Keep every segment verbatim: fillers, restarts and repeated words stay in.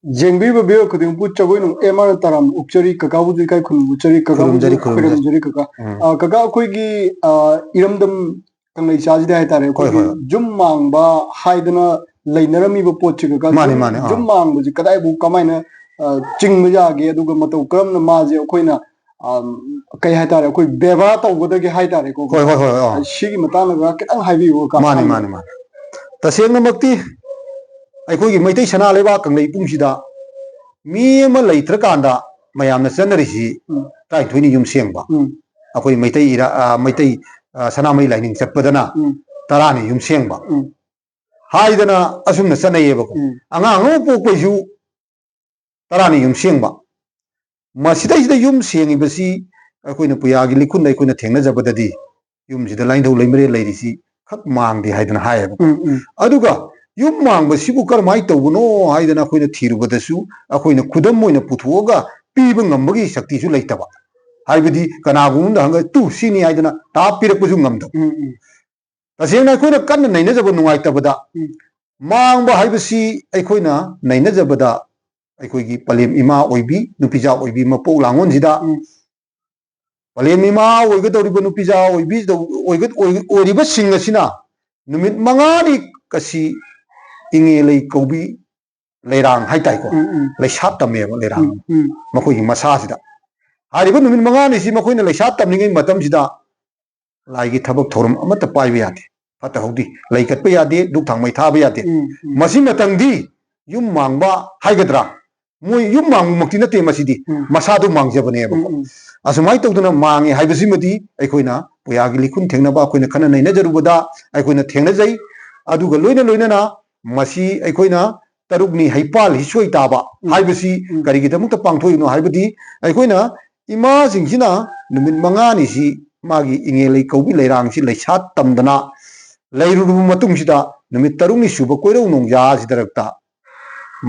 ꯌꯦꯡꯕꯤꯕ ꯚꯤꯌꯨꯋꯔ ꯈꯨꯗꯤꯡꯃꯛꯄꯨ ꯖꯒꯣꯏꯅꯨꯡ M R ꯇꯔꯥꯝ ꯎꯛꯆꯔꯤ, ꯀꯀꯥꯕꯨꯁꯨ ꯏꯀꯥꯏ ꯈꯨꯝꯅꯕ ꯎꯛꯆꯔꯤ, ꯀꯀꯥꯕꯨꯁꯨ ꯈꯨꯔꯨꯝꯖꯔꯤ, ꯈꯨꯔꯨꯝꯖꯔꯤ꯫ ꯈꯨꯔꯨꯝꯖꯔꯤ, ꯀꯀꯥ꯫ ꯎꯝ꯫ ꯑ, ꯀꯀꯥ, ꯑꯩꯈꯣꯏꯒꯤ, ꯑ, ꯏꯔꯝꯗꯝ ꯀꯪꯂꯩꯆꯥꯁꯤꯗ ꯍꯥꯏꯇꯥꯔꯦ, ꯍꯣꯏ, ꯑꯩꯈꯣꯏꯒꯤ ꯍꯣꯏ, ꯍꯣꯏ꯫ ꯌꯨꯝ ꯃꯥꯡꯕ ꯍꯥꯏꯗꯅ ꯂꯩꯅꯔꯝꯃꯤꯕ ꯄꯣꯠꯁꯤ, ꯀꯀꯥ, ꯃꯥꯅꯤ, ꯁꯨꯝ ꯃꯥꯅꯤ, ꯑꯥ꯫ ꯌꯨꯝ ꯃꯥꯡꯕꯁꯤ ꯀꯗꯥꯏꯐꯥꯎ ꯀꯃꯥꯏꯅ, ꯑ, ꯆꯤꯡꯕ ꯌꯥꯒꯦ, ꯑꯗꯨꯒ ꯃꯇꯧ ꯀꯔꯝꯅ ꯃꯥꯁꯦ ꯑꯩꯈꯣꯏꯅ, ꯑ, ꯀꯩ ꯍꯥꯏꯇꯥꯔꯦ, ꯑꯩꯈꯣꯏ ꯕꯦꯕꯥꯔ ꯇꯧꯒꯗꯒꯦ ꯍꯥꯏꯇꯥꯔꯦꯀꯣ, ꯍꯣꯏ, ꯍꯣꯏ, ꯍꯣꯏ, ꯑꯥ꯫ ꯁꯤꯒꯤ ꯃꯇꯥꯡꯗ ꯀꯀꯥ ꯈꯤꯇꯪ ꯍꯥꯏꯕꯤꯌꯨ, ꯀꯀꯥ꯫ ꯃꯥꯅꯤ, ꯃꯥꯅꯤ, ꯃꯥꯅꯤ꯫ ꯇꯁꯦꯡꯅꯃꯛꯇꯤ ꯑꯩꯈꯣꯏꯒꯤ ꯃꯩꯇꯩ ꯁꯅꯥ ꯂꯩꯕꯥꯛ ꯀꯪꯂꯩꯄꯨꯡꯁꯤꯗ ꯃꯤ ꯑꯃ ꯂꯩꯇ꯭ꯔꯀꯥꯟꯗ ꯃꯌꯥꯝꯅ ꯆꯠꯅꯔꯤꯁꯤ ꯎꯝ꯫ ꯇꯔꯥꯅꯤꯊꯣꯏꯅꯤ ꯌꯨꯝ ꯁꯦꯡꯕ꯫ ꯎꯝ꯫ ꯑꯩꯈꯣꯏ ꯃꯩꯇꯩ ꯏꯔꯥ-, ꯑ, ꯃꯩꯇꯩ, ꯑ, ꯁꯅꯥꯃꯍꯤ ꯂꯥꯏꯅꯤꯡ ꯆꯠꯄꯗꯅ ꯎꯝ꯫ ꯇꯔꯥꯅꯤ ꯌꯨꯝ ꯁꯦꯡꯕ ꯎꯝ꯫ ꯍꯥꯏꯗꯅ ꯑꯁꯨꯝꯅ ꯆꯠꯅꯩꯌꯦꯕꯀꯣ꯫ ꯎꯝ꯫ ꯑꯉꯥꯡ ꯑꯃ ꯄꯣꯛꯄꯩꯁꯨ ꯇꯔꯥꯅꯤ ꯌꯨꯝ ꯁꯦꯡꯕ꯫ ꯃꯁꯤꯗꯩꯁꯤꯗ ꯌꯨꯝ ꯁꯦꯡꯉꯤꯕꯁꯤ ꯑꯩꯈꯣꯏꯅ ꯄꯨꯌꯥꯒꯤ ꯂꯤꯈꯨꯟꯗ ꯑꯩꯈꯣꯏꯅ ꯊꯦꯡꯅꯖꯕꯗꯗꯤ ꯌꯨꯝꯁꯤꯗ ꯂꯥꯏꯅꯤꯡꯊꯧ ꯂꯩꯃꯔꯦꯜ ꯂꯩꯔꯤꯁꯤ ꯈꯛ ꯃꯥꯡꯗꯦ ꯍꯥꯏꯗꯅ ꯍꯥꯏꯌꯦꯕ꯫ ꯎꯝ, ꯎꯝ꯫ ꯑꯗꯨꯒ ꯌꯨꯝ ꯃꯥꯡꯕꯁꯤꯕꯨ ꯀꯔꯝꯍꯥꯏꯅ ꯇꯧꯕꯅꯣ ꯍꯥꯏꯗꯅ ꯑꯩꯈꯣꯏꯅ ꯊꯤꯔꯨꯕꯗꯁꯨ ꯑꯩꯈꯣꯏꯅ ꯈꯨꯗꯝ ꯑꯣꯏꯅ ꯄꯨꯊꯣꯛꯑꯒ ꯄꯤꯕ ꯉꯝꯕꯒꯤ ꯁꯛꯇꯤꯁꯨ ꯂꯩꯇꯕ꯫ ꯍꯥꯏꯕꯗꯤ ꯀꯅꯥꯒꯨꯝꯕ ꯑꯃꯗ ꯍꯪꯉꯒ "ꯇꯨ ꯁꯤꯅꯤ" ꯍꯥꯏꯗꯅ ꯇꯥ ꯄꯤꯔꯛꯄꯁꯨ ꯉꯝꯗꯕ꯫ ꯎꯝ, ꯎꯝ꯫ ꯇꯁꯦꯡꯅ ꯑꯩꯈꯣꯏꯅ ꯀꯟꯅ ꯅꯩꯅꯖꯕ ꯅꯨꯡꯉꯥꯏꯇꯕꯗ ꯎꯝ꯫ ꯃꯥꯡꯕ ꯍꯥꯏꯕꯁꯤ ꯑꯩꯈꯣꯏꯅ ꯅꯩꯅꯖꯕꯗ ꯑꯩꯈꯣꯏꯒꯤ ꯄꯂꯦꯝ ꯏꯃꯥ ꯑꯣꯏꯕꯤ, ꯅꯨꯄꯤꯖꯥ ꯑꯣꯏꯕꯤ ꯃꯄꯣꯛ ꯂꯥꯡꯉꯣꯟꯁꯤꯗ ꯎꯝ꯫ ꯄꯂꯦꯝ ꯏꯃꯥ ꯑꯣꯏꯒꯗꯧꯔꯤꯕ ꯅꯨꯄꯤꯖꯥ ꯑꯣꯏꯕꯤ-, ꯑꯣꯏꯒ-, ꯑꯣꯏ-, ꯑꯣꯏꯔꯤꯕꯁꯤꯡ ꯑꯁꯤꯅ ꯅꯨꯃꯤꯠ ꯃꯉꯥꯅꯤ ꯑꯁꯤ ꯏꯉꯦ ꯂꯩ ꯀꯧꯕꯤ ꯂꯩꯔꯥꯡ ꯍꯥꯏꯇꯥꯏꯀꯣ, ꯎꯝ, ꯎꯝ꯫ ꯂꯩꯁꯥꯠ ꯇꯝꯃꯦꯕ ꯂꯩꯔꯥꯡ ꯎꯝ, ꯎꯝ꯫ ꯃꯈꯣꯏꯒꯤ ꯃꯁꯥꯁꯤꯗ꯫ ꯍꯥꯏꯔꯤꯕ ꯅꯨꯃꯤꯠ ꯃꯉꯥꯅꯤꯁꯤ ꯃꯈꯣꯏꯅ ꯂꯩꯁꯥꯠ ꯇꯝꯂꯤꯉꯩ ꯃꯇꯝꯁꯤꯗ ꯂꯥꯏꯒꯤ ꯊꯕꯛ ꯊꯧꯔꯝ ꯑꯃꯠꯇ ꯄꯥꯏꯕ ꯌꯥꯗꯦ, ꯐꯠꯇ ꯍꯥꯎꯗꯤ ꯂꯩ ꯀꯠꯄ ꯌꯥꯗꯦ, ꯙꯨꯛ ꯊꯥꯡꯃꯩ ꯊꯥꯕ ꯌꯥꯗꯦ꯫ ꯎꯝ, ꯎꯝ꯫ ꯃꯁꯤꯃꯇꯪꯗꯤ ꯌꯨꯝ ꯃꯥꯡꯕ ꯍꯥꯏꯒꯗ꯭ꯔꯥ, ꯃꯣꯏ ꯌꯨꯝ ꯃꯥꯡꯕꯃꯛꯇꯤ ꯅꯠꯇꯦ ꯃꯁꯤꯗꯤ, ꯎꯝ꯫ ꯃꯁꯥꯗꯣ ꯃꯥꯡꯖꯕꯅꯦꯕꯀꯣ꯫ ꯎꯝ, ꯎꯝ꯫ ꯑꯁꯨꯃꯥꯏꯅ ꯇꯧꯗꯅ ꯃꯥꯡꯉꯦ ꯍꯥꯏꯕꯁꯤꯃꯗꯤ ꯑꯩꯈꯣꯏꯅ ꯄꯨꯌꯥꯒꯤ ꯂꯤꯈꯨꯟ ꯊꯦꯡꯅꯕ ꯑꯩꯈꯣꯏꯅ ꯈꯟꯅ ꯅꯩꯅꯖꯔꯨꯕꯗ ꯑꯩꯈꯣꯏꯅ ꯊꯦꯡꯅꯖꯩ꯫ ꯑꯗꯨꯒ ꯂꯣꯏꯅ ꯂꯣꯏꯅꯅ ꯃꯁꯤ ꯑꯩꯈꯣꯏꯅ ꯇꯔꯨꯛꯅꯤ ꯍꯩꯄꯥꯜ ꯍꯤꯁꯣꯏ ꯇꯥꯕ ꯎꯝ꯫ ꯍꯥꯏꯕꯁꯤ ꯎꯝ꯫ ꯀꯔꯤꯒꯤꯗꯃꯛꯇ ꯄꯥꯡꯊꯣꯛꯏꯅꯣ ꯍꯥꯏꯕꯗꯤ ꯑꯩꯈꯣꯏꯅ ꯏꯃꯥꯁꯤꯡꯁꯤꯅ ꯅꯨꯃꯤꯠ ꯃꯉꯥꯅꯤꯁꯤ ꯃꯥꯒꯤ ꯏꯉꯦ ꯂꯩ ꯀꯧꯕꯤ ꯂꯩꯔꯥꯡꯁꯤ ꯂꯩꯁꯥꯠ ꯇꯝꯗꯅ ꯂꯩꯔꯨꯔꯕ ꯃꯇꯨꯡꯁꯤꯗ ꯅꯨꯃꯤꯠ ꯇꯔꯨꯛꯅꯤ ꯁꯨꯕ ꯀꯣꯏꯔꯧ ꯅꯣꯡꯖꯥꯁꯤꯗꯔꯛꯇ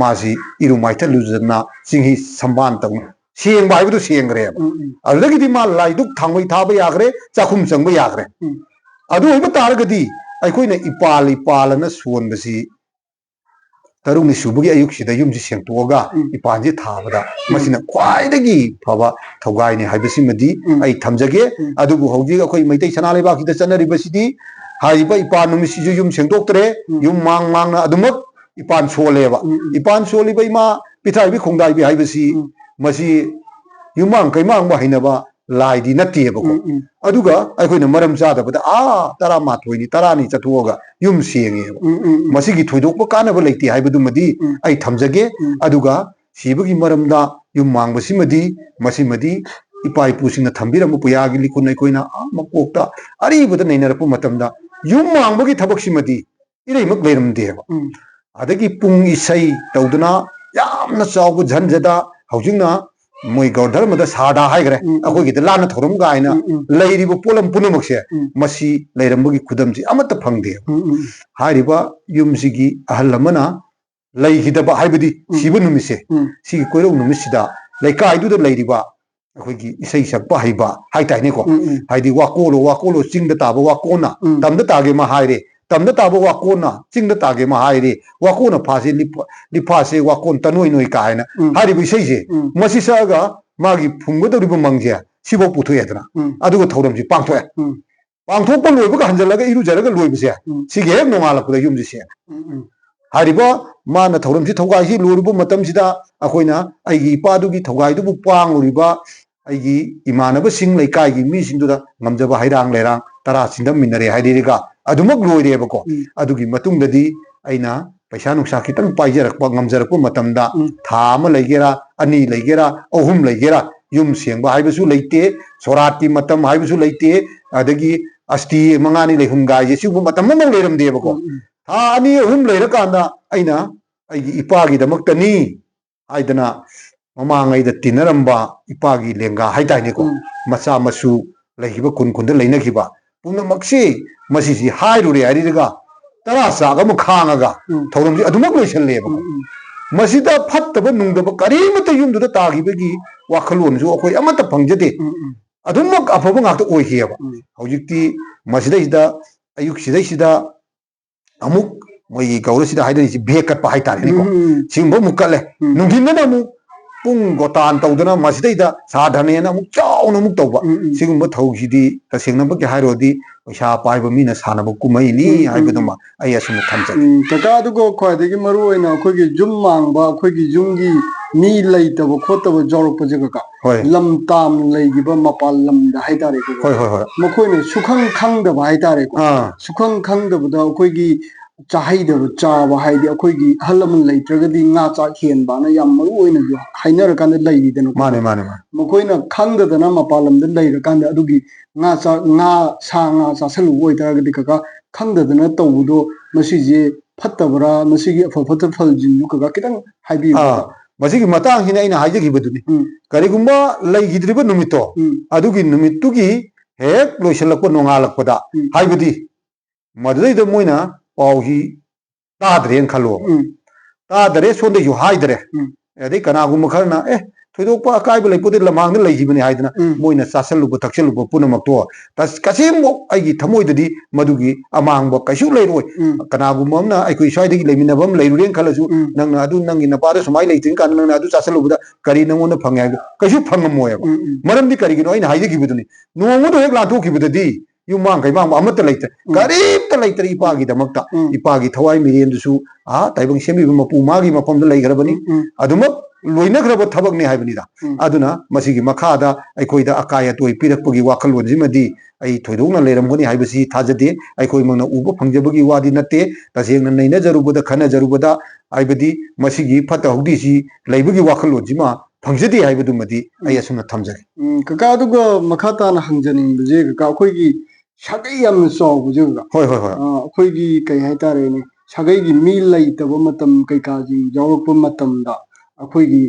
ꯃꯥꯁꯤ ꯏꯔꯨ ꯃꯥꯏꯊꯠ ꯂꯨꯖꯗꯅ ꯆꯤꯡꯍꯤ ꯁꯝꯕꯥꯟ ꯇꯧꯅ ꯁꯦꯡꯕ ꯍꯥꯏꯕꯗꯨ ꯁꯦꯡꯈ꯭ꯔꯦꯕ꯫ ꯎꯝ, ꯎꯝ꯫ ꯑꯗꯨꯗꯒꯤꯗꯤ ꯃꯥ ꯂꯥꯏꯗꯨꯛ ꯊꯥꯡꯃꯩ ꯊꯥꯕ ꯌꯥꯈ꯭ꯔꯦ, ꯆꯥꯛꯈꯨꯝ ꯆꯪꯕ ꯌꯥꯈ꯭ꯔꯦ꯫ ꯎꯝ꯫ ꯑꯗꯨ ꯑꯣꯏꯕ ꯇꯥꯔꯒꯗꯤ ꯑꯩꯈꯣꯏꯅ ꯏꯄꯥꯜ ꯏꯄꯥꯜ ꯑꯅ ꯁꯣꯟꯕꯁꯤ ꯇꯔꯨꯛꯅꯤ ꯁꯨꯕꯒꯤ ꯑꯌꯨꯛꯁꯤꯗ ꯌꯨꯝꯁꯤ ꯁꯦꯡꯇꯣꯛꯑꯒ ꯎꯝ. ꯏꯄꯥꯟꯁꯤ ꯊꯥꯕꯗ ꯃꯁꯤꯅ ꯈ꯭ꯋꯥꯏꯗꯒꯤ ꯐꯕ ꯊꯧꯒꯥꯏꯅꯤ ꯍꯥꯏꯕꯁꯤꯃꯗꯤ ꯎꯝ. ꯑꯩ ꯊꯝꯖꯒꯦ꯫ ꯎꯝ. ꯑꯗꯨꯕꯨ ꯍꯧꯖꯤꯛ ꯑꯩꯈꯣꯏ ꯃꯩꯇꯩ ꯁꯅꯥ ꯂꯩꯕꯥꯛꯁꯤꯗ ꯆꯠꯅꯔꯤꯕꯁꯤꯗꯤ ꯍꯥꯏꯔꯤꯕ ꯏꯄꯥꯟ ꯅꯨꯃꯤꯠꯁꯤꯁꯨ ꯌꯨꯝ ꯁꯦꯡꯗꯣꯛꯇ꯭ꯔꯦ, ꯎꯝ. ꯌꯨꯝ ꯃꯥꯡ ꯃꯥꯡꯅ ꯑꯗꯨꯃꯛ ꯏꯄꯥꯟ ꯁꯣꯜꯂꯦꯕ꯫ ꯎꯝ, ꯎꯝ. ꯏꯄꯥꯟ ꯁꯣꯜꯂꯤꯕ ꯏꯃꯥ ꯄꯤꯊ꯭ꯔꯥꯏꯕꯤ ꯈꯣꯡꯗꯥꯏꯕꯤ ꯍꯥꯏꯕꯁꯤ ꯎꯝ. ꯃꯁꯤ ꯌꯨꯝꯃꯥꯡ ꯀꯩꯃꯥꯡꯕ ꯍꯩꯅꯕ ꯂꯥꯏꯗꯤ ꯅꯠꯇꯦꯕꯀꯣ꯫ ꯎꯝ, ꯎꯝ. ꯑꯗꯨꯒ ꯑꯩꯈꯣꯏꯅ ꯃꯔꯝ ꯆꯥꯗꯕꯗ ꯑꯥ ꯇꯔꯥꯃꯥꯊꯣꯏꯅꯤ ꯇꯔꯥꯅꯤ ꯆꯠꯊꯣꯛꯑꯒ ꯌꯨꯝ ꯁꯦꯡꯉꯦꯕ꯫ ꯎꯝ, ꯎꯝ, ꯎꯝ. ꯃꯁꯤꯒꯤ ꯊꯣꯏꯗꯣꯛꯄ ꯀꯥꯟꯅꯕ ꯂꯩꯇꯦ ꯍꯥꯏꯕꯗꯨꯃꯗꯤ ꯎꯝ. ꯑꯩ ꯊꯝꯖꯒꯦ꯫ ꯎꯝ. ꯑꯗꯨꯒ ꯁꯤꯕꯒꯤ ꯃꯔꯝꯗ ꯌꯨꯝ ꯃꯥꯡꯕꯁꯤꯃꯗꯤ ꯃꯁꯤꯃꯗꯤ ꯏꯄꯥ ꯏꯄꯨꯁꯤꯡꯅ ꯊꯝꯕꯤꯔꯝꯕ ꯄꯨꯌꯥꯒꯤ ꯂꯤꯈꯨꯟ ꯑꯩꯈꯣꯏꯅ ꯑꯥ ꯃꯀꯣꯛꯇ ꯑꯔꯤꯕꯗ ꯅꯩꯅꯔꯛꯄ ꯃꯇꯝꯗ ꯌꯨꯝ ꯃꯥꯡꯕꯒꯤ ꯊꯕꯛꯁꯤꯃꯗꯤ ꯏꯔꯩꯃꯛ ꯂꯩꯔꯝꯗꯦꯕ꯫ ꯎꯝ. ꯑꯗꯒꯤ ꯄꯨꯡ ꯏꯁꯩ ꯇꯧꯗꯅ ꯌꯥꯝꯅ ꯆꯥꯎꯕ ꯖꯟꯖꯗ ꯍꯧꯖꯤꯛꯅ ꯃꯣꯏ ꯒꯧꯔ ꯙꯔꯃꯗ ꯁꯥꯔꯗꯥ ꯍꯥꯏꯈ꯭ꯔꯦ, ꯎꯝ, ꯎꯝ. ꯑꯩꯈꯣꯏꯒꯤꯗ ꯂꯥꯟꯅ ꯊꯧꯔꯝ ꯀꯥꯏꯅ ꯎꯝ, ꯎꯝ. ꯂꯩꯔꯤꯕ ꯄꯣꯠꯂꯝ ꯄꯨꯝꯅꯃꯛꯁꯦ ꯎꯝ. ꯃꯁꯤ ꯂꯩꯔꯝꯕꯒꯤ ꯈꯨꯗꯝꯁꯤ ꯑꯃꯠꯇ ꯐꯪꯗꯦꯕ꯫ ꯎꯝ, ꯎꯝ. ꯍꯥꯏꯔꯤꯕ ꯌꯨꯝꯁꯤꯒꯤ ꯑꯍꯜ ꯑꯃꯅ ꯂꯩꯈꯤꯗꯕ ꯍꯥꯏꯕꯗꯤ ꯎꯝ. ꯁꯤꯕ ꯅꯨꯃꯤꯠꯁꯦ, ꯎꯝ. ꯁꯤꯒꯤ ꯀꯣꯏꯔꯧ ꯅꯨꯃꯤꯠꯁꯤꯗ ꯂꯩꯀꯥꯏꯗꯨꯗ ꯂꯩꯔꯤꯕ ꯑꯩꯈꯣꯏꯒꯤ ꯏꯁꯩ ꯁꯛꯄ ꯍꯩꯕ ꯍꯥꯏꯇꯥꯔꯦꯅꯦꯀꯣ, ꯎꯝ, ꯎꯝ. ꯍꯥꯏꯗꯤ ꯋꯥꯀꯣꯜꯂꯣ ꯋꯥꯀꯣꯜꯂꯣ ꯆꯤꯡꯗ ꯇꯥꯕ ꯋꯥꯀꯣꯟꯅ ꯎꯝ. ꯇꯝꯗ ꯇꯥꯒꯦ ꯑꯃ ꯍꯥꯏꯔꯦ, ꯇꯝꯗ ꯇꯥꯕ ꯋꯥꯀꯣꯟꯅ ꯆꯤꯡꯗ ꯇꯥꯒꯦ ꯑꯃ ꯍꯥꯏꯔꯦ, ꯋꯥꯀꯣꯟꯅ ꯐꯥꯁꯦ ꯂꯤꯐ-, ꯂꯤꯐꯥꯁꯦ ꯋꯥꯀꯣꯟ ꯇꯅꯣꯏ ꯅꯣꯏ ꯀꯥ ꯍꯥꯏꯅ ꯎꯝ. ꯍꯥꯏꯔꯤꯕ ꯏꯁꯩꯁꯦ, ꯎꯝ. ꯃꯁꯤ ꯁꯛꯑꯒ ꯃꯥꯒꯤ ꯐꯨꯝꯒꯗꯧꯔꯤꯕ ꯃꯪꯁꯦ ꯁꯤꯐꯥꯎ ꯄꯨꯊꯣꯛꯑꯦꯗꯅ, ꯎꯝ. ꯑꯗꯨꯒ ꯊꯧꯔꯝꯁꯤ ꯄꯥꯡꯊꯣꯛꯑꯦ꯫ ꯎꯝ. ꯄꯥꯡꯊꯣꯛꯄ ꯂꯣꯏꯕꯒ ꯍꯟꯖꯜꯂꯒ ꯏꯔꯨꯖꯔꯒ ꯂꯣꯏꯕꯁꯦ, ꯎꯝ. ꯁꯤꯒꯤ ꯍꯦꯛ ꯅꯣꯡꯉꯥꯜꯂꯛꯄꯗ ꯌꯨꯝꯁꯦ ꯁꯦꯡꯉꯦ꯫ ꯎꯝ, ꯎꯝ. ꯍꯥꯏꯔꯤꯕ ꯃꯥꯅ ꯊꯧꯔꯝꯁꯤ ꯊꯧꯒꯥꯏꯁꯤ ꯂꯣꯏꯔꯨꯕ ꯃꯇꯝꯁꯤꯗ ꯑꯩꯈꯣꯏꯅ ꯑꯩꯒꯤ ꯏꯄꯥꯗꯨꯒꯤ ꯊꯧꯒꯥꯏꯗꯨꯕꯨ ꯄꯥꯡꯂꯨꯔꯤꯕ ꯑꯩꯒꯤ ꯏꯃꯥꯟꯅꯕꯁꯤꯡ, ꯂꯩꯀꯥꯏꯒꯤ ꯃꯤꯁꯤꯡꯗꯨꯗ ꯉꯝꯖꯕ ꯍꯩꯔꯥꯡ ꯂꯩꯔꯥꯡ ꯇꯔꯥ ꯁꯤꯟꯗꯝꯃꯤꯟꯅꯔꯦ ꯍꯥꯏꯔꯤꯒ ꯑꯗꯨꯃꯛ ꯂꯣꯏꯔꯦꯕꯀꯣ꯫ ꯎꯝ. ꯑꯗꯨꯒꯤ ꯃꯇꯨꯡꯗꯗꯤ ꯑꯩꯅ ꯄꯩꯁꯥ ꯅꯨꯡꯁꯥ ꯈꯤꯇꯪ ꯄꯥꯏꯖꯔꯛꯄ, ꯉꯝꯖꯔꯛꯄ ꯃꯇꯝꯗ ꯎꯝ. ꯊꯥ ꯑꯃ ꯂꯩꯒꯦꯔꯥ, ꯑꯅꯤ ꯂꯩꯒꯦꯔꯥ, ꯑꯍꯨꯝ ꯂꯩꯒꯦꯔꯥ, ꯌꯨꯝ ꯁꯦꯡꯕ ꯍꯥꯏꯕꯁꯨ ꯂꯩꯇꯦ, ꯁꯣꯔꯥꯠꯀꯤ ꯃꯇꯝ ꯍꯥꯏꯕꯁꯨ ꯂꯩꯇꯦ, ꯑꯗꯒꯤ ꯑꯁꯇꯤ ꯃꯉꯥꯅꯤ ꯂꯩꯍꯨꯝꯒꯥꯏꯁꯦ ꯁꯤꯒꯨꯝꯕ ꯃꯇꯝ ꯑꯃꯐꯥꯎ ꯂꯩꯔꯝꯗꯦꯕꯀꯣ꯫ ꯎꯝ, ꯎꯝ. ꯊꯥ ꯑꯅꯤ ꯑꯍꯨꯝ ꯂꯩꯔꯀꯥꯟꯗ ꯑꯩꯅ ꯑꯩꯒꯤ ꯏꯄꯥꯒꯤꯗꯃꯛꯇꯅꯤ ꯍꯥꯏꯗꯅ ꯃꯃꯥꯡꯉꯩꯗ ꯇꯤꯟꯅꯔꯝꯕ ꯏꯄꯥꯒꯤ ꯂꯦꯡꯒꯥ ꯍꯥꯏꯇꯥꯔꯦꯅꯦꯀꯣ, ꯎꯝ. ꯃꯆꯥ ꯃꯁꯨ ꯂꯩꯈꯤꯕ ꯈꯨꯟ ꯈꯨꯟꯗ ꯂꯩꯅꯈꯤꯕ ꯄꯨꯝꯅꯃꯛꯁꯤ ꯃꯁꯤꯁꯤ ꯍꯥꯏꯔꯨꯔꯦ ꯍꯥꯏꯔꯤꯔꯒ ꯇꯔꯥ ꯆꯥꯛ ꯑꯃ ꯈꯥꯡꯉꯒ ꯎꯝ. ꯊꯧꯔꯝꯁꯤ ꯑꯗꯨꯃꯛ ꯂꯣꯏꯁꯜꯂꯦꯕꯀꯣ꯫ ꯎꯝ, ꯎꯝ. ꯃꯁꯤꯗ ꯐꯠꯇꯕ ꯅꯨꯡꯗꯕ ꯀꯔꯤꯃꯠꯇ ꯌꯨꯝꯗꯨꯗ ꯇꯥꯈꯤꯕꯒꯤ ꯋꯥꯈꯜꯂꯣꯟꯁꯨ ꯑꯩꯈꯣꯏ ꯑꯃꯠꯇ ꯐꯪꯖꯗꯦ꯫ ꯎꯝ, ꯎꯝ. ꯑꯗꯨꯃꯛ ꯑꯐꯕ ꯉꯥꯛꯇ ꯑꯣꯏꯈꯤꯑꯕ꯫ ꯎꯝ. ꯍꯧꯖꯤꯛꯇꯤ ꯃꯁꯤꯗꯩꯁꯤꯗ ꯑꯌꯨꯛꯁꯤꯗꯩꯁꯤꯗ ꯑꯃꯨꯛ ꯃꯣꯏꯒꯤ ꯒꯧꯔꯁꯤꯗ ꯍꯥꯏꯅꯔꯤꯁꯤ ꯚꯦꯛ ꯀꯠꯄ ꯍꯥꯏꯇꯥꯔꯦꯅꯦꯀꯣ꯫ ꯎꯝ, ꯎꯝ, ꯁꯤꯒꯨꯝꯕ ꯑꯃꯨꯛ ꯀꯠꯂꯦ꯫ ꯎꯝ꯫ ꯅꯨꯡꯊꯤꯟꯗꯅ ꯑꯃꯨꯛ ꯄꯨꯡ ꯒꯣꯇꯥꯟ ꯇꯧꯗꯅ ꯃꯁꯤꯗꯩꯗ ꯁꯥ ꯙꯔꯅꯦꯅ ꯑꯃꯨꯛ ꯆꯥꯎꯅ ꯑꯃꯨꯛ ꯇꯧꯕ꯫ ꯎꯝ, ꯎꯝ꯫ ꯁꯤꯒꯨꯝꯕ ꯊꯧꯁꯤꯗꯤ ꯇꯁꯦꯡꯅꯃꯛꯀꯤ ꯍꯥꯏꯔꯨꯔꯗꯤ ꯄꯩꯁꯥ ꯄꯥꯏꯕ ꯃꯤꯅ ꯁꯥꯟꯅꯕ ꯀꯨꯝꯍꯩꯅꯤ ꯎꯝ, ꯎꯝ, ꯍꯥꯏꯕꯗꯨꯃ ꯎꯝ꯫ ꯑꯩ ꯑꯁꯨꯝꯅ ꯊꯝꯖꯒꯦ꯫ ꯎꯝ, ꯀꯀꯥ, ꯑꯗꯨꯒ ꯈ꯭ꯋꯥꯏꯗꯒꯤ ꯃꯔꯨ ꯑꯣꯏꯅ ꯑꯩꯈꯣꯏꯒꯤ ꯌꯨꯝ ꯃꯥꯡꯕ, ꯑꯩꯈꯣꯏꯒꯤ ꯌꯨꯝꯒꯤ ꯃꯤ ꯂꯩꯇꯕ ꯈꯣꯠꯇꯕ ꯌꯥꯎꯔꯛꯄꯁꯦ, ꯀꯀꯥ, ꯍꯣꯏ꯫ ꯂꯝ ꯇꯥꯝꯅ ꯂꯩꯈꯤꯕ ꯃꯄꯥꯟ ꯂꯝꯗ ꯍꯥꯏꯇꯥꯔꯦꯀꯣ, ꯍꯣꯏ, ꯍꯣꯏ, ꯍꯣꯏ꯫ ꯃꯈꯣꯏꯅ ꯁꯨꯈꯪ ꯈꯪꯗꯕ ꯍꯥꯏꯇꯥꯔꯦꯀꯣ꯫ ꯑꯥ꯫ ꯁꯨꯈꯪ ꯈꯪꯗꯕꯗ ꯑꯩꯈꯣꯏꯒꯤ ꯆꯥꯍꯩꯗꯕ ꯆꯥꯕ ꯍꯥꯏꯗꯤ ꯑꯩꯈꯣꯏꯒꯤ ꯑꯍꯜ ꯂꯃꯟ ꯂꯩꯇ꯭ꯔꯒꯗꯤ ꯉꯥ ꯆꯥꯛ ꯍꯦꯟꯕꯅ ꯌꯥꯝ ꯃꯔꯨ ꯑꯣꯏꯅꯁꯨ ꯍꯥꯏꯅꯔꯀꯥꯟꯗ ꯂꯩꯔꯤꯗꯅꯀꯣ꯫ ꯃꯥꯅꯦ, ꯃꯥꯅꯦ, ꯃꯥꯅꯦ꯫ ꯃꯈꯣꯏꯅ ꯈꯪꯗꯗꯅ ꯃꯄꯥꯟ ꯂꯝꯗ ꯂꯩꯔꯀꯥꯟꯗ ꯑꯗꯨꯒꯤ ꯉꯥ ꯆꯥꯛ, ꯉꯥ, ꯁꯥ ꯉꯥ ꯆꯥꯁꯜꯂꯨꯕ ꯑꯣꯏꯇꯥꯔꯒꯗꯤ, ꯀꯀꯥ, ꯈꯪꯗꯗꯅ ꯇꯧꯕꯗꯣ ꯃꯁꯤꯁꯦ ꯐꯠꯇꯕ꯭ꯔꯥ? ꯃꯁꯤꯒꯤ ꯑꯐ ꯐꯠꯇ ꯐꯜꯁꯤꯡꯗꯨ, ꯀꯀꯥ, ꯈꯤꯇꯪ ꯍꯥꯏꯕꯤꯌꯨ꯫ ꯑꯥ, ꯃꯁꯤꯒꯤ ꯃꯇꯥꯡꯁꯤꯅ ꯑꯩꯅ ꯍꯥꯏꯖꯈꯤꯕꯗꯨꯅꯤ꯫ ꯎꯝ꯫ ꯀꯔꯤꯒꯨꯝꯕ ꯂꯩꯈꯤꯗ꯭ꯔꯤꯕ ꯅꯨꯃꯤꯠꯇꯣ, ꯎꯝ꯫ ꯑꯗꯨꯒꯤ ꯅꯨꯃꯤꯠꯇꯨꯒꯤ ꯍꯦꯛ ꯂꯣꯏꯁꯤꯜꯂꯛꯄ ꯅꯣꯡꯉꯥꯜꯂꯛꯄꯗ, ꯎꯝ꯫ ꯍꯥꯏꯕꯗꯤ ꯃꯗꯨꯗꯩꯗ ꯃꯣꯏꯅ ꯄꯥꯎꯁꯤ ꯇꯥꯗ꯭ꯔꯦꯅ ꯈꯜꯂꯣꯕ꯫ ꯎꯝ꯫ ꯇꯥꯗꯔꯦ, ꯁꯣꯝꯗꯩꯁꯨ ꯍꯥꯏꯗꯔꯦ꯫ ꯎꯝ꯫ ꯑꯗꯩ ꯀꯅꯥꯒꯨꯝꯕ ꯈꯔꯅ, "ꯑꯦ, ꯊꯣꯏꯗꯣꯛꯄ ꯑꯀꯥꯏꯕ ꯂꯩꯄꯣꯠꯇꯦ, ꯂꯝꯍꯥꯡꯗ ꯂꯩꯈꯤꯕꯅꯤ" ꯍꯥꯏꯗꯅ ꯎꯝ꯫ ꯃꯣꯏꯅ ꯆꯥꯁꯜꯂꯨꯕ ꯊꯛꯆꯜꯂꯨꯕ ꯄꯨꯝꯅꯃꯛꯇꯣ ꯇꯁ-, ꯇꯁꯦꯡꯕ ꯑꯩꯒꯤ ꯊꯃꯣꯏꯗꯗꯤ ꯃꯗꯨꯒꯤ ꯑꯃꯥꯡꯕ ꯀꯩꯁꯨ ꯂꯩꯔꯣꯏ꯫ ꯎꯝ꯫ ꯀꯅꯥꯒꯨꯝꯕ ꯑꯃꯅ ꯑꯩꯈꯣꯏ ꯁ꯭ꯋꯥꯏꯗꯒꯤ ꯂꯩꯃꯤꯟꯅꯕ ꯑꯃ ꯂꯩꯔꯨꯔꯦꯅ ꯈꯜꯂꯁꯨ, ꯎꯝ꯫ ꯅꯪꯅ ꯑꯗꯨ ꯅꯪꯒꯤ ꯅꯄꯥꯗ ꯁꯨꯃꯥꯏꯅ ꯂꯩꯇ꯭ꯔꯤ ꯀꯥꯟꯗ ꯅꯪꯅ ꯑꯗꯨ ꯆꯥꯁꯜꯂꯨꯕꯗ ꯀꯔꯤ ꯅꯪꯉꯣꯟꯗ ꯐꯪꯉꯦ ꯍꯥꯏꯕꯗꯣ ꯀꯩꯁꯨ ꯐꯪꯉꯝꯃꯣꯏꯕ꯫ ꯎꯝ, ꯎꯝ꯫ ꯃꯔꯝꯗꯤ ꯀꯔꯤꯒꯤꯅꯣ? ꯑꯩꯅ ꯍꯥꯏꯖꯈꯤꯕꯗꯨꯅꯤ, ꯅꯣꯡꯃꯗ ꯍꯦꯛ ꯂꯥꯟꯊꯣꯛꯈꯤꯕꯗꯗꯤ ꯌꯨꯝꯃꯥꯡ ꯀꯩꯃꯥꯡꯕ ꯑꯃꯠꯇ ꯂꯩꯇ꯭ꯔꯦ, ꯎꯝ꯫ ꯀꯔꯤꯝꯇ ꯂꯩꯇ꯭ꯔꯦ ꯏꯄꯥꯒꯤꯗꯃꯛꯇ꯫ ꯎꯝ꯫ ꯏꯄꯥꯒꯤ ꯊꯋꯥꯏ ꯃꯤꯔꯦꯟꯗꯨꯁꯨ, ꯑꯥ, ꯇꯥꯏꯕꯪ ꯁꯦꯝꯕꯤꯕ ꯃꯄꯨ ꯃꯥꯒꯤ ꯃꯐꯝꯗ ꯂꯩꯈ꯭ꯔꯕꯅꯤ꯫ ꯎꯝ, ꯎꯝ꯫ ꯑꯗꯨꯃꯛ ꯂꯣꯏꯅꯈ꯭ꯔꯕ ꯊꯕꯛꯅꯤ ꯍꯥꯏꯕꯅꯤꯗ꯫ ꯎꯝ꯫ ꯑꯗꯨꯅ ꯃꯁꯤꯒꯤ ꯃꯈꯥꯗ ꯑꯩꯈꯣꯏꯗ ꯑꯀꯥꯏ ꯑꯇꯣꯏ ꯄꯤꯔꯛꯄꯒꯤ ꯋꯥꯈꯜꯂꯣꯟꯁꯤꯃꯗꯤ ꯑꯩ ꯊꯣꯏꯗꯣꯛꯅ ꯂꯩꯔꯝꯒꯅꯤ ꯍꯥꯏꯕꯁꯤ ꯊꯥꯖꯗꯦ꯫ ꯑꯩꯈꯣꯏꯃꯛꯅ ꯎꯕ ꯐꯪꯖꯕꯒꯤ ꯋꯥꯗꯤ ꯅꯠꯇꯦ꯫ ꯇꯁꯦꯡꯅ ꯅꯩꯅꯖꯔꯨꯕꯗ, ꯈꯟꯅꯖꯔꯨꯕꯗ, ꯍꯥꯏꯕꯗꯤ ꯃꯁꯤꯒꯤ ꯐꯠꯇ ꯍꯥꯎꯗꯤꯁꯤ ꯂꯩꯕꯒꯤ ꯋꯥꯈꯜꯂꯣꯟꯁꯤꯃ ꯐꯪꯖꯗꯦ ꯍꯥꯏꯕꯗꯨꯃꯗꯤ ꯑꯩ ꯎꯝ꯫ ꯑꯁꯨꯝꯅ ꯊꯝꯖꯒꯦ꯫ ꯎꯝ, ꯀꯀꯥ, ꯑꯗꯨꯒ ꯃꯈꯥ ꯇꯥꯅ ꯍꯪꯖꯅꯤꯡꯕꯁꯦ, ꯀꯀꯥ, ꯑꯩꯈꯣꯏꯒꯤ ꯁꯥꯒꯩ ꯌꯥꯝꯅ ꯆꯥꯎꯕꯁꯦ, ꯀꯀꯥ, ꯍꯣꯏ, ꯍꯣꯏ, ꯍꯣꯏ꯫ ꯑ, ꯑꯩꯈꯣꯏꯒꯤ ꯀꯩ ꯍꯥꯏꯇꯥꯔꯦꯅꯦ, ꯁꯥꯒꯩꯒꯤ ꯃꯤ ꯂꯩꯇꯕ ꯃꯇꯝ ꯀꯩꯀꯥꯁꯤꯡ ꯌꯥꯎꯔꯛꯄ ꯃꯇꯝꯗ ꯑꯩꯈꯣꯏꯒꯤ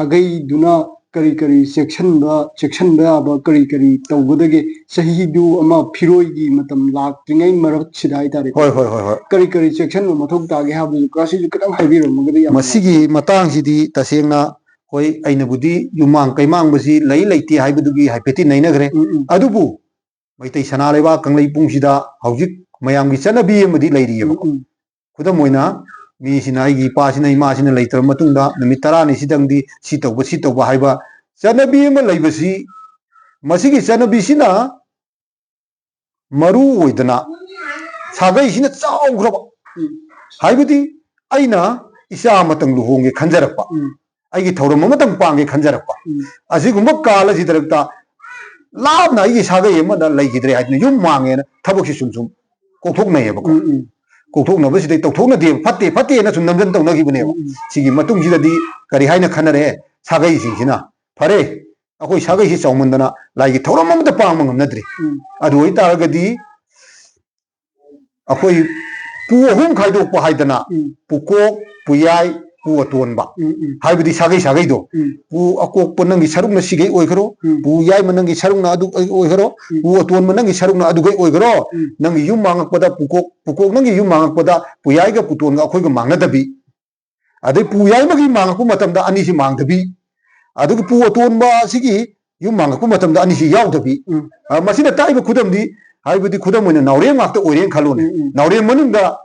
ꯁꯥꯒꯩꯗꯨꯅ ꯀꯔꯤ ꯀꯔꯤ ꯆꯦꯛꯁꯤꯟꯕ, ꯆꯦꯛꯁꯤꯟꯕ ꯌꯥꯕ ꯀꯔꯤ ꯀꯔꯤ ꯇꯧꯒꯗꯒꯦ? ꯆꯍꯤꯗꯨ ꯑꯃ ꯐꯤꯔꯣꯏꯒꯤ ꯃꯇꯝ ꯂꯥꯛꯇ꯭ꯔꯤꯉꯩ ꯃꯔꯛꯁꯤꯗ ꯍꯥꯏꯇꯥꯔꯦꯀꯣ꯫ ꯍꯣꯏ, ꯍꯣꯏ, ꯍꯣꯏ, ꯍꯣꯏ꯫ ꯀꯔꯤ ꯀꯔꯤ ꯆꯦꯛꯁꯤꯟꯕ ꯃꯊꯧ ꯇꯥꯒꯦ ꯍꯥꯏꯕꯗꯨ ꯀꯀꯥꯁꯤꯁꯨ ꯈꯤꯇꯪ ꯍꯥꯏꯕꯤꯔꯝꯃꯒꯗꯤ ꯌꯥꯝ ꯃꯁꯤꯒꯤ ꯃꯇꯥꯡꯁꯤꯗꯤ ꯇꯁꯦꯡꯅ, ꯍꯣꯏ, ꯑꯩꯅꯕꯨꯗꯤ ꯌꯨꯝꯃꯥꯡ ꯀꯩꯃꯥꯡꯕꯁꯤ ꯂꯩ ꯂꯩꯇꯦ ꯍꯥꯏꯕꯗꯨꯒꯤ ꯍꯥꯏꯐꯦꯠꯇꯤ ꯅꯩꯅꯈ꯭ꯔꯦ꯫ ꯎꯝ, ꯎꯝ꯫ ꯑꯗꯨꯕꯨ ꯃꯩꯇꯩ ꯁꯅꯥ ꯂꯩꯕꯥꯛ ꯀꯪꯂꯩꯄꯨꯡꯁꯤꯗ ꯍꯧꯖꯤꯛ ꯃꯌꯥꯝꯒꯤ ꯆꯠꯅꯕꯤ ꯑꯃꯗꯤ ꯂꯩꯔꯤꯑꯕꯀꯣ꯫ ꯎꯝ, ꯎꯝ꯫ ꯈꯨꯗꯝ ꯑꯣꯏꯅ, ꯃꯤꯁꯤꯅ, ꯑꯩꯒꯤ ꯏꯄꯥꯁꯤꯅ, ꯏꯃꯥꯁꯤꯅ ꯂꯩꯇ꯭ꯔꯕ ꯃꯇꯨꯡꯗ ꯅꯨꯃꯤꯠ ꯇꯔꯥꯅꯤ ꯁꯤꯗꯪꯗꯤ ꯁꯤ ꯇꯧꯕ, ꯁꯤ ꯇꯧꯕ ꯍꯥꯏꯕ ꯆꯠꯅꯕꯤ ꯑꯃ ꯂꯩꯕꯁꯤ, ꯃꯁꯤꯒꯤ ꯆꯠꯅꯕꯤꯁꯤꯅ ꯃꯔꯨ ꯑꯣꯏꯗꯅ ꯁꯥꯒꯩꯁꯤꯅ ꯆꯥꯎꯈ꯭ꯔꯕ꯫ ꯎꯝ꯫ ꯍꯥꯏꯕꯗꯤ ꯑꯩꯅ ꯏꯆꯥ ꯑꯃꯇꯪ ꯂꯨꯍꯣꯡꯒꯦ ꯈꯟꯖꯔꯛꯄ, ꯎꯝ꯫ ꯑꯩꯒꯤ ꯊꯧꯔꯝ ꯑꯃꯇꯪ ꯄꯥꯡꯒꯦ ꯈꯟꯖꯔꯛꯄ, ꯎꯝ꯫ ꯑꯁꯤꯒꯨꯝꯕ ꯀꯥꯜ ꯑꯁꯤꯗ ꯂꯥꯞꯅ ꯑꯩꯒꯤ ꯁꯥꯒꯩ ꯑꯃꯗ ꯂꯩꯈꯤꯗ꯭ꯔꯦ ꯍꯥꯏꯗꯅ ꯌꯨꯝ ꯃꯥꯡꯉꯦꯅ ꯊꯕꯛꯁꯤ ꯁꯨꯝ ꯁꯨꯝ ꯀꯣꯛꯊꯣꯛꯅꯩꯌꯦꯕꯀꯣ꯫ ꯎꯝ, ꯎꯝ꯫ ꯀꯣꯛꯊꯣꯛꯅꯕꯁꯤꯗ ꯇꯧꯊꯣꯛꯅꯗꯦꯕ, ꯐꯠꯇꯦ ꯐꯠꯇꯦꯅ ꯁꯨꯝ ꯅꯝꯗꯅ ꯇꯧꯅꯈꯤꯕꯅꯦꯕ꯫ ꯎꯝ, ꯎꯝ꯫ ꯁꯤꯒꯤ ꯃꯇꯨꯡꯁꯤꯗꯗꯤ ꯀꯔꯤ ꯍꯥꯏꯅ ꯈꯟꯅꯔꯦ? ꯁꯥꯒꯩꯁꯤꯡꯁꯤꯅ, "ꯐꯔꯦ, ꯑꯩꯈꯣꯏ ꯁꯥꯒꯩꯁꯤ ꯆꯥꯎꯃꯟꯗꯅ ꯂꯥꯏꯒꯤ ꯊꯧꯔꯝ ꯑꯃꯇ ꯄꯥꯡꯕ ꯉꯝꯅꯗ꯭ꯔꯤ꯫ ꯎꯝ꯫ ꯑꯗꯨ ꯑꯣꯏꯇꯥꯔꯒꯗꯤ ꯑꯩꯈꯣꯏ ꯄꯨ ꯑꯍꯨꯝ ꯈꯥꯏꯗꯣꯛꯄ ꯍꯥꯏꯗꯅ, ꯎꯝ꯫ ꯄꯨꯀꯣꯛ, ꯄꯨꯌꯥꯏ, ꯄꯨ ꯑꯇꯣꯟꯕ, ꯎꯝ, ꯎꯝ꯫ ꯍꯥꯏꯕꯗꯤ ꯁꯥꯒꯩ ꯁꯥꯒꯩꯗꯣ, ꯎꯝ꯫ ꯄꯨ ꯑꯀꯣꯛꯄ ꯅꯪꯒꯤ ꯁꯔꯨꯛꯅ ꯁꯤꯈꯩ ꯑꯣꯏꯈ꯭ꯔꯣ, ꯎꯝ꯫ ꯄꯨ ꯌꯥꯏꯃ ꯅꯪꯒꯤ ꯁꯔꯨꯛꯅ ꯑꯗꯨ ꯑꯣꯏꯈ꯭ꯔꯣ, ꯎꯝ꯫ ꯄꯨ ꯑꯇꯣꯟꯕ ꯅꯪꯒꯤ ꯁꯔꯨꯛꯅ ꯑꯗꯨꯈꯩ ꯑꯣꯏꯈ꯭ꯔꯣ, ꯎꯝ꯫ ꯅꯪꯒꯤ ꯌꯨꯝ ꯃꯥꯡꯉꯛꯄꯗ ꯄꯨꯀꯣꯛ, ꯄꯨꯀꯣꯛ ꯅꯪꯒꯤ ꯌꯨꯝ ꯃꯥꯡꯉꯛꯄꯗ ꯄꯨꯌꯥꯏꯒ ꯄꯨꯇꯣꯟꯒ ꯑꯩꯈꯣꯏꯒ ꯃꯥꯡꯅꯗꯕꯤ, ꯑꯗꯩ ꯄꯨ ꯌꯥꯏꯃꯒꯤ ꯃꯥꯡꯉꯛꯄ ꯃꯇꯝꯗ ꯑꯅꯤꯁꯤ ꯃꯥꯡꯗꯕꯤ, ꯑꯗꯨꯒ ꯄꯨ ꯑꯇꯣꯟꯕ ꯑꯁꯤꯒꯤ ꯌꯨꯝ ꯃꯥꯡꯉꯛꯄ ꯃꯇꯝꯗ ꯑꯅꯤꯁꯤ ꯌꯥꯎꯗꯕꯤ꯫ ꯎꯝ꯫ ꯑ, ꯃꯁꯤꯅ ꯇꯥꯛꯏꯕ ꯈꯨꯗꯝꯗꯤ, ꯍꯥꯏꯕꯗꯤ ꯈꯨꯗꯝ ꯑꯣꯏꯅ ꯅꯥꯎꯔꯦꯝ ꯉꯥꯛꯇ ꯑꯣꯏꯔꯦꯅ ꯈꯜꯂꯣꯅꯦ꯫ ꯎꯝ, ꯎꯝ꯫ ꯅꯥꯎꯔꯦꯝ ꯃꯅꯨꯡꯗ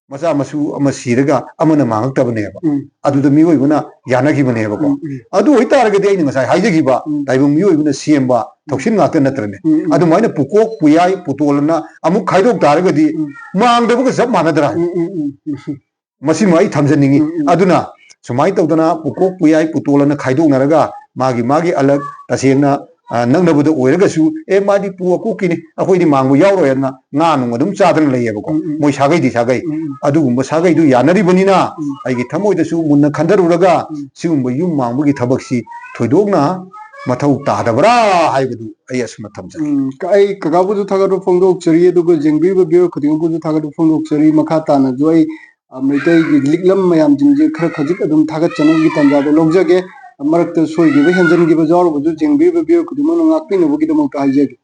ꯃꯆꯥ ꯃꯁꯨ ꯑꯃ ꯁꯤꯔꯒ ꯑꯃꯅ ꯃꯥꯡꯉꯛꯇꯕꯅꯦꯕ꯫ ꯎꯝ꯫ ꯑꯗꯨꯗ ꯃꯤꯑꯣꯏꯕꯅ ꯌꯥꯅꯈꯤꯕꯅꯦꯕꯀꯣ꯫ ꯎꯝ, ꯎꯝ꯫ ꯑꯗꯨ ꯑꯣꯏꯇꯥꯔꯒꯗꯤ ꯑꯩꯅ ꯉꯁꯥꯏ ꯍꯥꯏꯖꯈꯤꯕ ꯎꯝ꯫ ꯇꯥꯏꯕꯪ ꯃꯤꯑꯣꯏꯕꯅ ꯁꯦꯝꯕ ꯎꯝ꯫ ꯊꯧꯁꯤꯜ ꯉꯥꯛꯇ ꯅꯠꯇ꯭ꯔꯅꯦ꯫ ꯎꯝ, ꯎꯝ꯫ ꯑꯗꯨꯃꯥꯏꯅ ꯄꯨꯀꯣꯛ, ꯄꯨꯌꯥꯏ, ꯄꯨꯇꯣꯜ ꯑꯅ ꯑꯃꯨꯛ ꯈꯥꯏꯗꯣꯛ ꯇꯥꯔꯒꯗꯤ ꯎꯝ꯫ ꯃꯥꯡꯗꯕꯒ ꯆꯞ ꯃꯥꯟꯅꯗ꯭ꯔꯥ? ꯎꯝ, ꯎꯝ, ꯎꯝ, ꯎꯝ꯫ ꯃꯁꯤꯃ ꯑꯩ ꯊꯝꯖꯅꯤꯡꯉꯤ꯫ ꯎꯝ, ꯎꯝ꯫ ꯑꯗꯨꯅ ꯁꯨꯃꯥꯏꯅ ꯇꯧꯗꯅ ꯄꯨꯀꯣꯛ, ꯄꯨꯌꯥꯏ, ꯄꯨꯇꯣꯜ ꯑꯅ ꯈꯥꯏꯗꯣꯛꯅꯔꯒ ꯃꯥꯒꯤ ꯃꯥꯒꯤ ꯑꯂꯛ, ꯇꯁꯦꯡꯅ, ꯑ, ꯅꯛꯅꯕꯗ ꯑꯣꯏꯔꯒꯁꯨ, "ꯑꯦ, ꯃꯥꯗꯤ ꯄꯨ ꯑꯀꯣꯛꯀꯤꯅꯤ, ꯑꯩꯈꯣꯏꯗꯤ ꯃꯥꯡꯕ ꯌꯥꯎꯔꯣꯏ" ꯍꯥꯏꯗꯅ ꯉꯥ ꯅꯨꯡ ꯑꯗꯨꯝ ꯆꯥꯗꯅ ꯂꯩꯌꯦꯕꯀꯣ꯫ ꯎꯝ, ꯎꯝ꯫ ꯃꯣꯏ ꯁꯥꯒꯩꯗꯤ ꯁꯥꯒꯩ꯫ ꯎꯝ, ꯎꯝ꯫ ꯑꯗꯨꯒꯨꯝꯕ ꯁꯥꯒꯩꯗꯨ ꯌꯥꯅꯔꯤꯕꯅꯤꯅ ꯎꯝ꯫ ꯑꯩꯒꯤ ꯊꯃꯣꯏꯗꯁꯨ ꯃꯨꯟꯅ ꯈꯟꯊꯔꯨꯔꯒ ꯎꯝ꯫ ꯁꯤꯒꯨꯝꯕ ꯌꯨꯝ ꯃꯥꯡꯕꯒꯤ ꯊꯕꯛꯁꯤ ꯊꯣꯏꯗꯣꯛꯅ ꯃꯊꯧ ꯇꯥꯗꯕ꯭ꯔꯥ ꯍꯥꯏꯕꯗꯨ ꯑꯩ ꯑꯁꯨꯝꯅ ꯊꯝꯖꯒꯦ꯫ ꯎꯝ, ꯀ-, ꯑꯩ ꯀꯀꯥꯕꯨꯁꯨ ꯊꯥꯒꯠꯄ ꯐꯣꯡꯗꯣꯛꯆꯔꯤ, ꯑꯗꯨꯒ ꯌꯦꯡꯕꯤꯔꯤꯕ viewer ꯈꯨꯗꯤꯡꯃꯛꯄꯨꯁꯨ ꯊꯥꯒꯠꯄ ꯐꯣꯡꯗꯣꯛꯆꯔꯤ꯫ ꯃꯈꯥ ꯇꯥꯅꯁꯨ ꯑꯩ, ꯑ, ꯃꯩꯇꯩꯒꯤ ꯂꯤꯛꯂꯝ ꯃꯌꯥꯝꯁꯤꯡꯁꯦ ꯈꯔ ꯈꯖꯤꯛ ꯑꯗꯨꯝ ꯊꯥꯒꯠꯆꯅꯕꯒꯤ ꯇꯥꯟꯖꯥꯗꯣ ꯂꯧꯖꯒꯦ꯫ ꯃꯔꯛꯇ ꯁꯣꯏꯈꯤꯕ ꯍꯦꯟꯖꯟꯈꯤꯕ ꯌꯥꯎꯔꯒꯁꯨ ꯌꯦꯡꯕꯤꯔꯤꯕ viewer ꯈꯨꯗꯤꯡꯃꯛꯅ ꯉꯥꯛꯄꯤꯅꯕꯒꯤꯗꯃꯛꯇ ꯍꯥꯏꯖꯒꯦ꯫